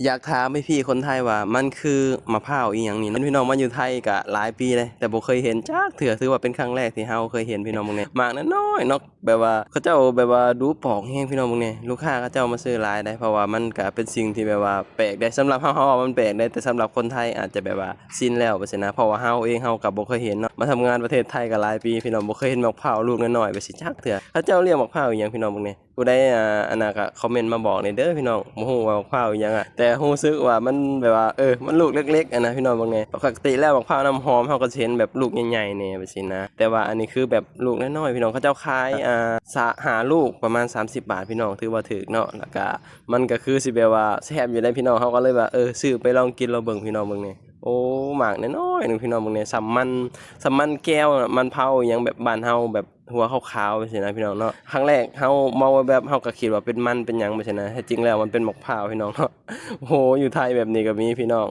ຢາກຖາມພີ່ໆຄົນໄທວ່າມັນຄືໝາກພ້າວອີ່ຫຍັງນີ້ເນາະ. ພີ່ນ້ອງມາຢູ່ໄທກະຫຼາຍປີເດ້ ແຕ່ບໍ່ເຄີຍເຫັນຈັກເທື່ອ ຖືວ່າເປັນຄັ້ງແລກທີ່ເຮົາເຄີຍເຫັນ. ພີ່ນ້ອງເບິ່ງແດ່ ໝາກນ້ອຍໆເນາະ ແບບວ່າເຂົາເຈົ້າແບບວ່າດຸປອກແຮງ. ພີ່ນ້ອງເບິ່ງແດ່ ລູກຄ້າເຂົາເຈົ້າມາຊື້ຫຼາຍໄດ໋ ເພາະວ່າມັນກະເປັນສິ່ງທີ່ແບບວ່າແປກໄດ໋. ສຳລັບເຮົາ ເຮົາວ່າມັນແປກໄດ໋ ແຕ່ສຳລັບຄົນໄທອາດຈະແບບວ່າຊິນແລ້ວ ວ່າຊັ້ນນະ ເພາະວ່າເຮົາເອງເຮົາກະບໍ່ເຄີຍເຫັນເນາະ. ມາທຳງານປະເທດໄທກະຫຼາຍປີ ພີ່ນ້ອງ ບໍ່ເຄີຍເຫັນໝາກພ້າວລູກນ້ອຍໆແບບຊີ້ຈັກເທື່ອ. ເຂົາເຈົ້າລ້ຽງໝາກພ້າວອີ່ຫຍັງ ພີ່ນ້ອງເບິ່ງແດ່ ຜູ້ໃດ ອ່າ ອັນນະກະຄອມເມັນມາບອກແດ່ເດີພີ່ນ້ອງ ບໍ່ຮູ້ວ່າໝາກພ້າວອີ່ຫຍັງອະ ແຕ່ຮູ້ສຶກວ່າມັນແບບວ່າ ເອີ ມັນລູກເລັກໆ ອັນນະ ພີ່ນ້ອງເບິ່ງແດ່. ປົກກະຕິແລ້ວໝາກພ້າວນ້ຳຫອມ ເຮົາກະຊິເຫັນແບບລູກໃຫຍ່ໆແດ່ ວ່າຊີ້ນະ ແຕ່ວ່າອັນນີ້ຄືແບບລູກນ້ອຍໆ ພີ່ນ້ອງ. ເຂົາເຈົ້າຂາຍ ອ່າ ສະ ຫ້າລູກປະມານສາມສິບບາດ ພີ່ນ້ອງ ຖືວ່າຖືກເນາະ. ແລ້ວກະມັນກະຄືຊິແບບວ່າແຊບຢູ່ໃດ໋ ພີ່ນ້ອງ ເຮົາກະເລີຍວ່າ ເອີ ຊື້ໄປລອງກິນລອງເບິ່ງ ພີ່ນ້ອງເບິ່ງແດ່. ໂອ້ ໝາກນ້ອຍໆໜຶ່ງ ພີ່ນ້ອງເບິ່ງແດ່ ສ່ຳມັນ ສ່ຳມັນແກ້ວ ມັນເຜົາອີ່ຫຍັງ ແບບບ້ານເຮົາແບບ ຫົວຂາວໆ ຈັ່ງຊີ້ນະ ພີ່ນ້ອງເນາະ. ຄັ້ງແລກເຮົາມອງແວບໆ ເຮົາກະຄິດວ່າເປັນມັນເປັນຫຍັງ ແບບຊີ້ນະ ແທ້ຈິງແລ້ວມັນເປັນໝາກພ້າວ ພີ່ນ້ອງເນາະ. ໂອ້ໂຫ ຢູ່ໄທແບບນີ້ກະມີ ພີ່ນ້ອງ.